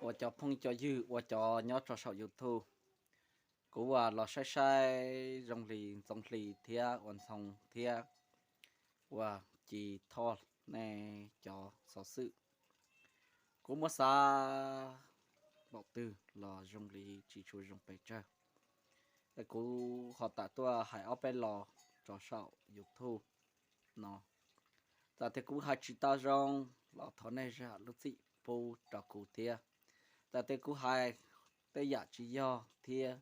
Ua cov phooj cov ywg ua cov nyob rau saum YouTube, kuv ua los saib saib zoo li Ntxoov Hli thiab ua Ntxhoo thiab ua Ci Thoj, nej cov xov xwm, kuv muab xav npaum twg los zoo li tsis tshua zoo pes tsawg. Kuv ho tam tuaj hais ob peb los rau saum YouTube no. Txawm tias kuv hais tsis tau zoo los thov nej zam lub txim pub rau kuv thiab. Txawm tias kuv hais tej yam tsis yog thiab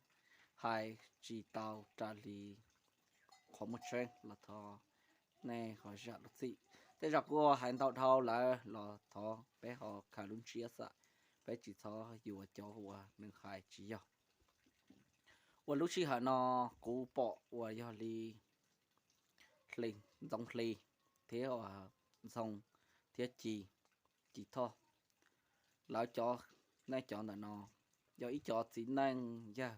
hais tsis tau raws li qhov muaj tseeb los thov nej ho zam lub txim. Tej zaum kuv hais ntau dhau lawm los thov peb ho khaws lub ntsiab xam, peb tsis txhob yuav cov uas nws hais tsis yog. Ua lub sij hawm no kuv pom uas yog li Ntxoov Hli thiab Ntxhoo thiab Ci, Ci Thoj, lawv cov, nej cov ntawm no yog ib cov txiv neej yawg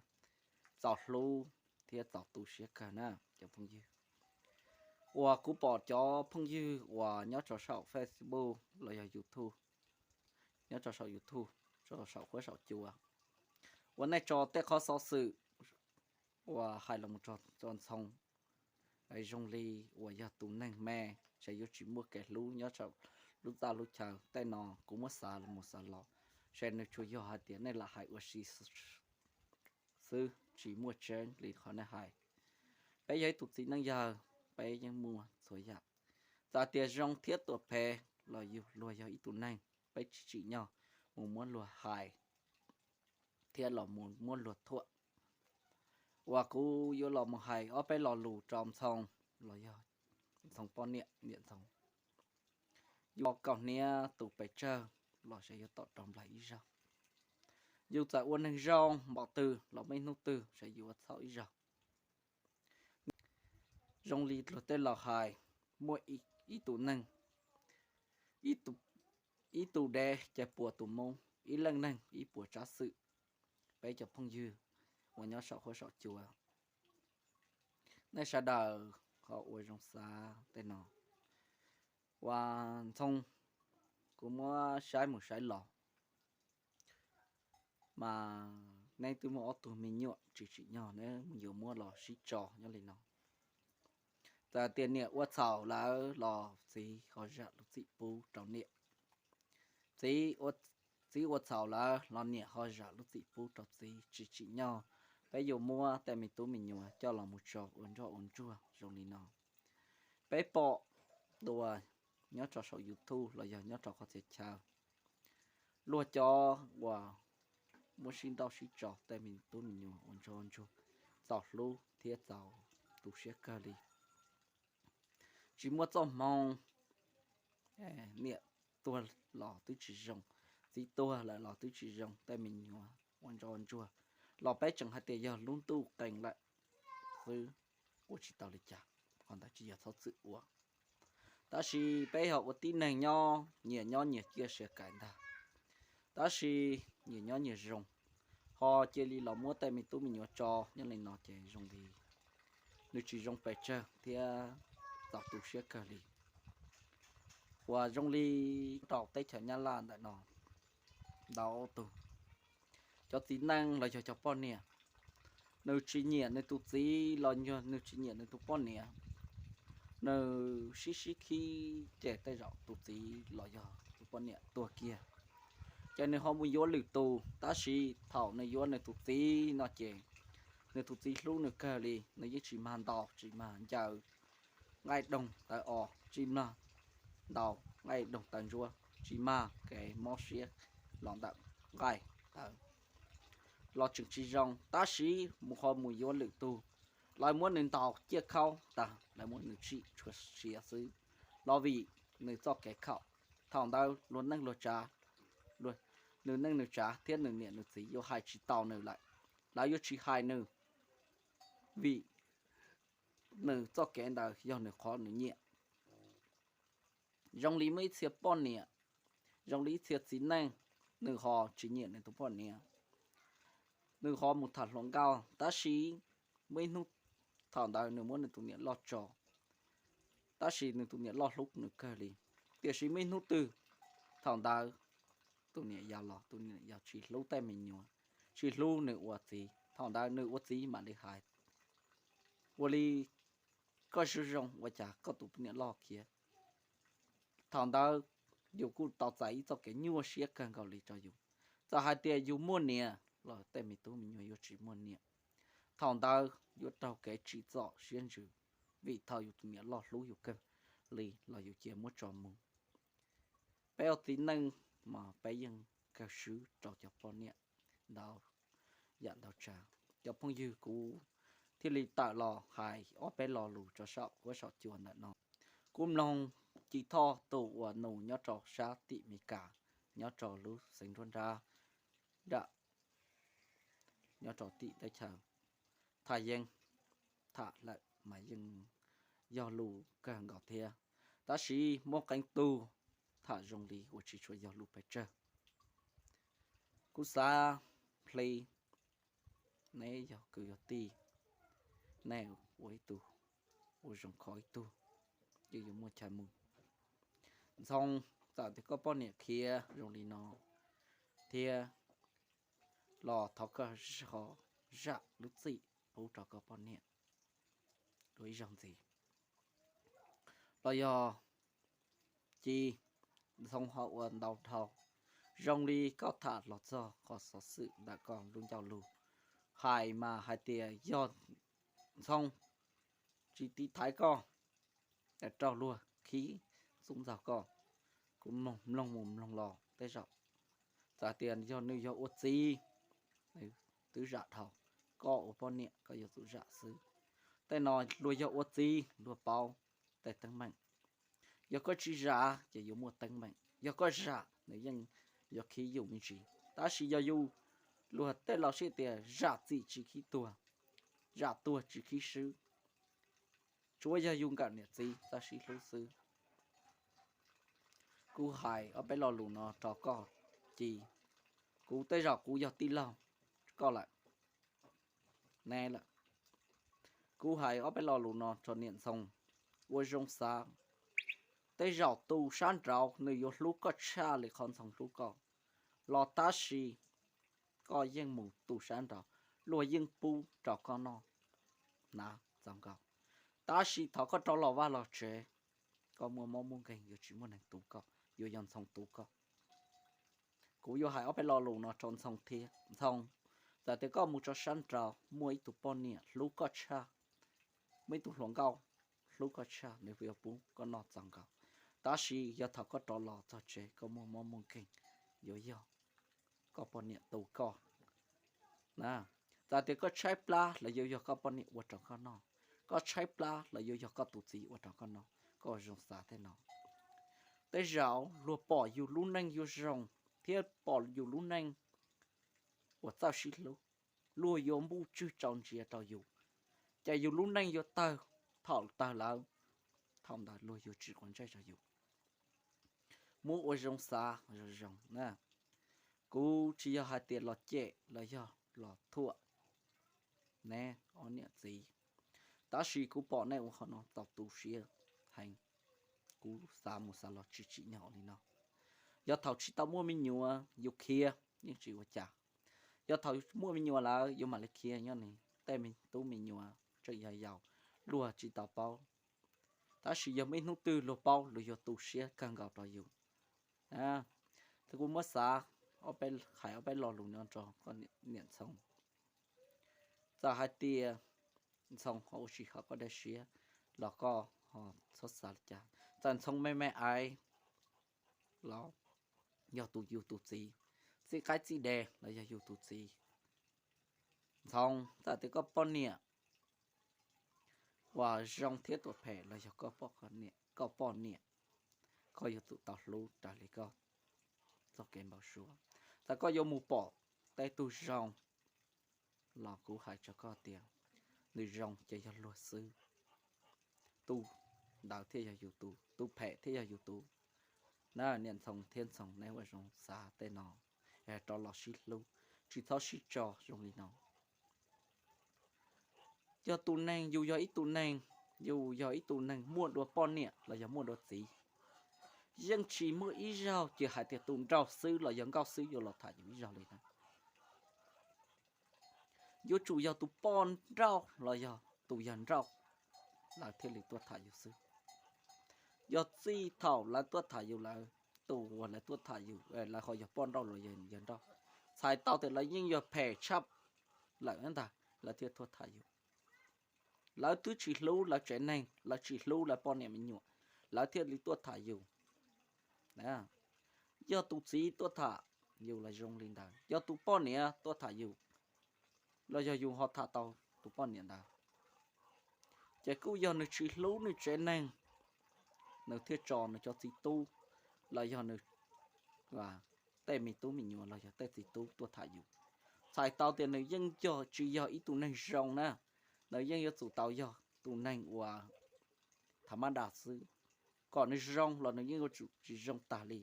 txaus hlub thiab txaus tu siab kawg na cov phooj ywg. Uas kuv pom cov phooj ywg uas nyob rau saum Facebook los yog YouTube, nyob rau saum YouTube, rau saum huab saum cua, uas nej tso tej qhov xov xwm uas hais los rau Ntxhoo, zoo li uas yog tus neeg me, ces yuav tsis muaj kev hlub nyob rau lub txaj lub chaw. Tej no kuv muab xav los mus xav los, ces nws tsuas yog hais tias nej lam hais ua si xwb, tsis muaj tseeb li qhov nej hais. Peb yog ib tug txiv neej yawg, peb yeej muaj txhua yam. Txawm tias zoo thiab tuam phem los yus luag yog ib tug neeg, peb tsis tsim nyog mus muab luag hais thiab los mus muab luag thuam. Uas kuv yuav los mus hais ob peb lo lus rau Ntxhoo, los yog Ntxhoo poj niam, niam Ntxhoo. Yus kaum hniav tus pes tsawg los sav yuav tom rau nplaig ib zaug. Yus txawm ua neeg zoo npaum twg los muaj ib hnub twg sav yuav txhaum ib zaug. Zoo li luag tej laus hais, muaj ib tug neeg, ib tug dev ces puas tus moob, ib leej neeg ib puas tsab xwm. Peb cov phooj ywg uas nyob saum huab saum cua, nej sawv daws ho ua zoo xav tej no. Uas Ntxhoo, kuv muab saib mus saib los, mas neb twb muaj ob tug me nyuam, tsis tsim nyog neb yuav muab los sib tso nyob li no. Txawm tias niam ua txhaum lawm los txiv ho zam lub txim pub rau niam. Txiv ua txhaum lawm los niam ho zam lub txim pub rau txiv, tsis tsim nyog peb yuav muab tej me tub me nyuam coj los mus tso ua nroj ua ntsuag zoo li no. Peb pom dua nyob rau saum YouTube los yog nyob rau qhov txhia chaw, luag cov uas muab sib ntaus sib tso tej me tub me nyuam ua nroj ua ntsuag, txaus hlub thiab txaus tu siab kawg li. Tsis muaj txoj hmoo, niam tuag los twb tsis zoo, txiv tuag lawm los twb tsis zoo, tej me nyuam ua nroj ua ntsuag los peb tseem hais tias yog lub ntuj qee lawm xwb, ua tsis tau li cas, qhov ntawd tsis yog txhob txwm ua. Tab sis peb yog ua tib neeg nyob, nyias nyob nyias ciaj sia kais ntag. Tab sis nyias nyob nyias zoo, ho cia li los muab tej me tub me nyuam tso nyob li no ces zoo li nws tsis zoo pes tsawg thiab txaus tu siab kawg li. Uas zoo li rau teb chaws Nyab Laj ntawm no ntau tug, cov txiv neej los yog cov poj niam, nws tsis nyiam nws tus txiv los yog nws tsis nyiam nws tus poj niam, nws sib sib khib ces tej zaum tus txiv los yog tus poj niam tuag kiag, ces nws ho mus yuav lwm tus. Tab sis thaum nws yuav nws tus txiv no ces nws tus txiv hlub nws kawg li, nws yeej tsis mag ntaus tsis mag ncaws nqaij doog tawv os, tsis mag ntaus nqaij doog tawv ntsuab, tsis mag kev mob siab los ntawm nqaij tawv los tseem tsis zoo. Tab sis mus ho mus yuav lwm tug, lawv muab nws ntaus ciaj khaub tag, lawv muab nws tsim tshua siav xwb, los vim nws txoj kev khaum. Thaum ntawd luag neej luag tsav, nws neej nws tsav thiab nws niam nws txiv yuav hais tsis tau nws lawm, lawv yuav tsis hais nws, vim nws txoj kev ntawd yog nws qhov nws nyiam. Zoo li muaj ib txhia poj niam, zoo li ib txhia txiv neej, nws ho tsis nyiam nws tus poj niam, nws ho mus tham hluas nkauj, tab sis muaj ib hnub thaum ntawd nws muab nws tus niam loj tso, tab sis nws tus niam loj hlub nws kawg li. Tiam sis muaj ib hnub twg thaum ntawd tus niam yau los tus niam yau tsis hlub tej me nyuam, tsis hlub nws ua txiv. Thaum ntawd nws ua txiv mam li hais, ua li koj zoo zoo ua cas koj tus niam loj khiav. Thaum ntawd yus kuj tau txais ib txoj kev nyuaj siab kawg nkaus li rau yus. Txawm hais tias yus muaj niam los tej me tub me nyuam yuav tsis muaj niam. Thaum ntawd yuav raug kev tsim txom siab ntsws, vim thaum yus tus niam loj hlub yus kawg li los yus cia muab tso mus. Peb ua txiv neej mas peb yeej kawg swb rau cov poj niam ntau yam ntau tsav. Cov phooj ywg, kuv thiaj li tawm los hais ob peb lo lus rau saum huab saum cua ntawm no. Kuv mloog Ci Thoj tus uas nus nyob rau sab tim Meskas, nyob rau lub xeev nruab nrab, nram, nyob rau tim teb chaws Thaj Yeeb tham lawm mas yeej yog lus kawg nkaus thiab, tab sis muaj qee tus tham zoo li uas tsis tshua yog lus pes tsawg. Kuv xav plig, neb yog kwv yog tij, nej ua ib tug ua zoo kho ib tug, yeej yuav muaj chaw mus. Ntxhoo, txawm tias koj poj niam khiav zoo li no thiab los thov koj ho zam lub txim pub rau koj poj niam dua ib zaug ntxiv. Los yog Ci, Ntxhoo ho ua ntau dhau, zoo li koj tham los txog qhov xov xwm ntawm koj lub ncauj lus, hais mas hais tias yog Ntxhoo tsis tiv thaiv koj, raug luag khib xub ntxaug koj. Kuv mloog mloog mus mloog los tej zaum, txawm tias yog nws yog ua txiv, nws twb zam dhau, koj ua poj niam koj yuav tsum zam xwb. Tej no luag yog ua txiv luag paub tej teeb meem. Yog koj tsis zam ces yuav muaj teeb meem, yog koj zam nws yeej yuav khib yus me ntsis. Tab sis yog yus, luag tej laus siab tias zam txim tsis khib tuag, zam tuag tsis khib swb. Tsuav yog yus nkawm niam txiv txoj sib hlub xwb. Kuv hais ob peb lo lus no rau koj Ci, kuv tej zaum kuv yog tij laug koj lawm, neb lawm. Kuv hais ob peb lo lus no rau niam Ntxhoo, ua zoo xav, tej zaum tus sab nraud nws yuav hlub koj tshaj li qhov Ntxhoo hlub koj los tab sis koj yeej mus tu sab nraud, luag yeej pub rau koj noj hnav txaus nkaus. Tab sis thaum koj rov los vaj los tsev, koj muaj mob muaj nkeeg yuav tsis muaj neeg tu koj, yuav yog Ntxhoo tu koj. Kuv yuav hais ob peb lo lus no rau Ntxhoo thiab. Ntxhoo, txawm tias koj mus rau sab nraud muaj ib tug poj niam hlub koj tshaj, muaj ib tug hluas nkauj hlub koj tshaj, nws yuav pub koj noj txaus nkaus. Tab sis yog thaum koj rov los txog tsev koj muaj mob muaj nkeeg, yuav yog koj poj niam tu koj na. Txawm tias koj tshaib plab los yuav yog koj poj niam ua rau koj noj, koj tshaib plab los yuav yog koj tus txiv ua rau koj noj, koj zoo xav tej no. Tej zaum luag pom yus lub neej yuav zoo thiab pom yus lub neej uas txawj sib hlub, luag yuav npuj tswg tsaus ntsia rau yus, ces yus lub neej yuav tawg. Thaum tawg lawm, thaum ntawd luag yuav tsis quav ntsej rau yus. Muab ua zoo xav zoo zoo na. Kuv tsis yog hais tias los cem los yog los thuam neb ob niam txiv, tab sis kuv pom nej ua qhov no tau tu siab heev. Kuv xav mus xav los tsis tsim nyog li no. Yog thaum tsis tau muaj me nyuam yus khiav yeej tsis ua cas. Yog thaum muaj me nyuam lawm yus mam li khiav nyob ni. Tej me tub me nyuam tseem yau yau, luag tsis tau paub, tab sis yog muaj ib hnub twg luag paub luag yuav tu siab kawg nkaus rau yus. Thiab kuv muab xav, hais ob peb lo lus no rau koj niam Ntxhoo. Txawm hais tias Ntxhoo ho ua si hauv koj dej siab los koj ho txhob xav li cas. Txawm Ntxhoo me me aiv los yog tus yus tus txiv, txij qaib txij dev los yog yus tus txiv. Ntxhoo, txawm tias koj poj niam uas zoo thiab tus phem los yog koj poj niam, koj yuav tsum tau hlub raws li koj txoj kev npau suav. Txawm koj yuav mus pom tej tug zoo los kuv hais rau koj tias nws zoo ces yog luag xwb. Tus ntawd thiaj yog yus tus, tus phem thiaj yog yus tus. Na niam Ntxhoo thiab Ntxhoo, neb ua zoo xav tej no, rov los sib hlub, tsis txhob sib tso zoo li no. Yog tus neeg, yus yog ib tug neeg, yus yog ib tug neeg muaj dua poj niam los yog muaj dua txiv, Yeej tsis muaj ib zaug ces hais tias tus nraug xwb los yog nkauj xwb yuav los tham yus ib zaug li na. Yuav tsum yog tus poj nrauj los yog tus yawg nrauj, lawv thiaj li tuaj tham yus xwb. Yog txij thaum lawv tuaj tham yus lawm, tus uas lawv tuaj tham yus, lawv ho yog poj nrauj los yog yawg nrauj, txhais tau tias lawv yeej yog phem tshaj lawm ntag, lawv thiaj tuaj tham yus. Lawv twb tsis hlub lawv tsev neeg, lawv tsis hlub lawv poj niam me nyuam, lawv thiaj li tuaj tham yus. Yog tus txiv tuaj tham yus los zoo li ntawd, yog tus poj niam tuaj tham yus los yog yus ho tham tau tus poj niam ntawd, ces kuj yog nws tsis hlub nws tsev neeg, nws thiaj tso nws cov txiv tub los yog nws tej me tub me nyuam los yog tej txiv tub tuaj tham yus. Txhais tau tias nws yeej yog tsis yog ib tug neeg zoo na, nws yeej yuav tsum tau yog tus neeg uas thav mab das xwb. Kom nws zoo los nws yeej yuav tsum tsis zoo tag li.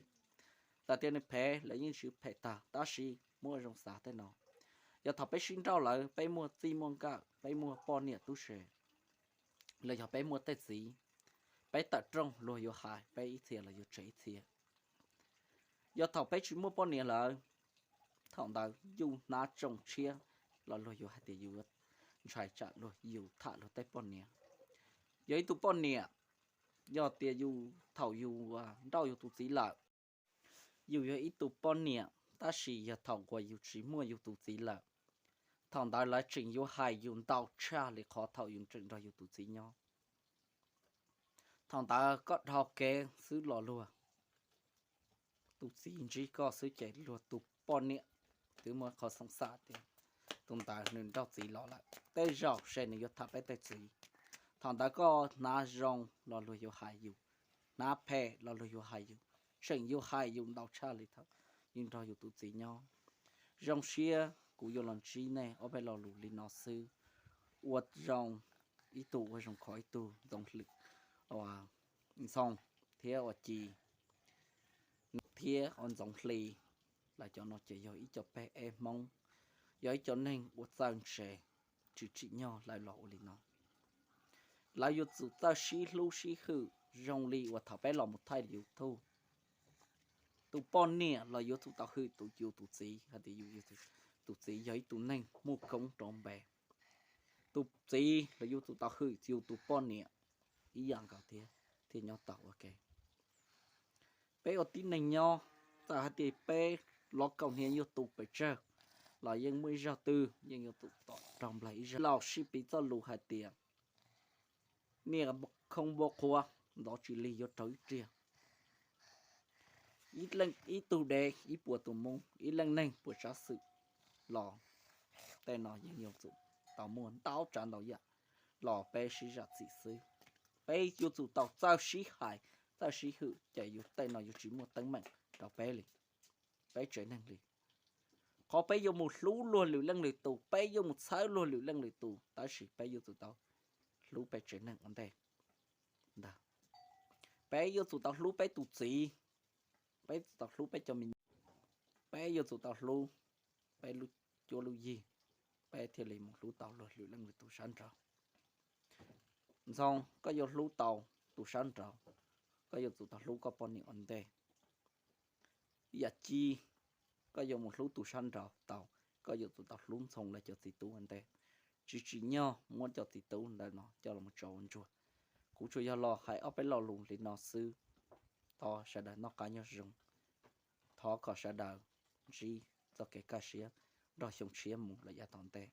Txawm tias nws phem los yeej tsis phem tag, tab sis muab zoo xav tej no. Yog thaum peb sib nrauj lawm, peb muaj txij muaj nkawm, peb muaj poj niam tub se, los yog peb muaj tej txiv, peb tawm rooj luag yuav hais peb ib txhia los yuav tseg ib txhia. Yog thaum peb tsis muaj poj niam lawm, thaum ntawd yus hnav tsoos tshiab los luag yuav hais tias yus ntshai tsam luag yus tham luag tej poj niam. Yog ib tug poj niam, yog tias yus thaum yus nrauj yus tus txiv lawm, yus yog ib tug poj niam, tab sis yog thaum uas yus tsis muaj yus tus txiv lawm, thaum ntawd lawv tseem yuav hais yus ntau tshaj li qhov thaum yus tseem nrog yus tus txiv nyob. Thaum ntawd koj dhau kev xwb los luag tus txiv ntsib koj xwb ces luag tus poj niam twb muaj qhov xoo xav tias tus ntawd nws nrauj txiv los lawm, tej zaum se nws yuav tham peb tej txiv. Thaum ntawd koj hnav zoo los luag yuav hais yus, hnav phem los luag yuav hais yus, tseem yuav hais yus ntau tshaj li thaum yus nrog yus tus txiv nyob. Zoo siab kuv yuav los ntsib nej ob peb lo lus li no xwb. Ua zoo ib tug ua zoo khov ib tug, Ntxoo Hli, Ntxhoo thiab ua Ci, thiab ua Ntxoov Hli. Lawv cov no ces yog ib co peb ev Hmoob, yog ib co neeg ua txawj ntse, tsis tsim nyog lawv los ua li no. Lawv yuav tsum txawj sib hlub sib hwm zoo li uas thaum peb los mus thaij YouTube. Tus poj niam los yuav tsum tau hwm tus yus tus txiv hais tias yus tus txiv yog ib tug neeg muaj koob rov npe. Tus txiv los yuav tsum tau hwm yus tus poj niam ib yam nkaus thiab, thiaj nyob tau ua ke. Peb ua tib neeg nyob, txawm hais tias peb los kaum hniav yuav tu pes tsawg los yeej muaj ib zaug twg yeej yuav tsum tom raug nplaig ib zaug. Laus sib piv txoj lus hais tias niag khoo npua qhuav ntxov tsis lig yuav raug ib riag. Ib leej ib tug dev ib puas tus Hmoob, ib leej neeg puas tsav xwm los, tej no yeej yuav tsum tau muaj ntau tsav ntau yam los peb sib zam txim xwb. Peb yuav tsum tau txawj sib hais, txawj sib hwm ces tej no yuav tsis muaj teeb meem rau peb li, peb tsev neeg li. Qhov peb yuav mus hlub luag lwm leej lwm tus, peb yuav mus txhawb luag lwm leej lwm tus, tab sis peb yuav tsum tau hlub peb tsev neeg ua ntej ntag. Peb yuav tsum tau hlub peb tus txiv, peb yuav tsum tau hlub peb cov me nyuam, peb yuav tsum tau hlub peb lub cuab lub yig, peb thiaj li mus hlub tau luag lwm leej lwm tus sab nraud. Ntxhoo, koj yuav hlub tau tus sab nraud, koj yuav tsum tau hlub koj poj niam ua ntej. Yam Ci, koj yuav mus hlub tus sab nraud tau, koj yuav tsum tau hlub Ntxhoo lawv cov txiv tub ua ntej. Tsis tsim nyog muab cov txiv tub ntawm no coj los tso ua ntsuag. Kuv tsuas yog los hais ob peb lo lus li no xwb. Thov sawv daws noj qab nyob zoo. Thov kom sawv daws ntsib txoj kev kaj siab nrog xyoo tshiab mus los yav tom ntej.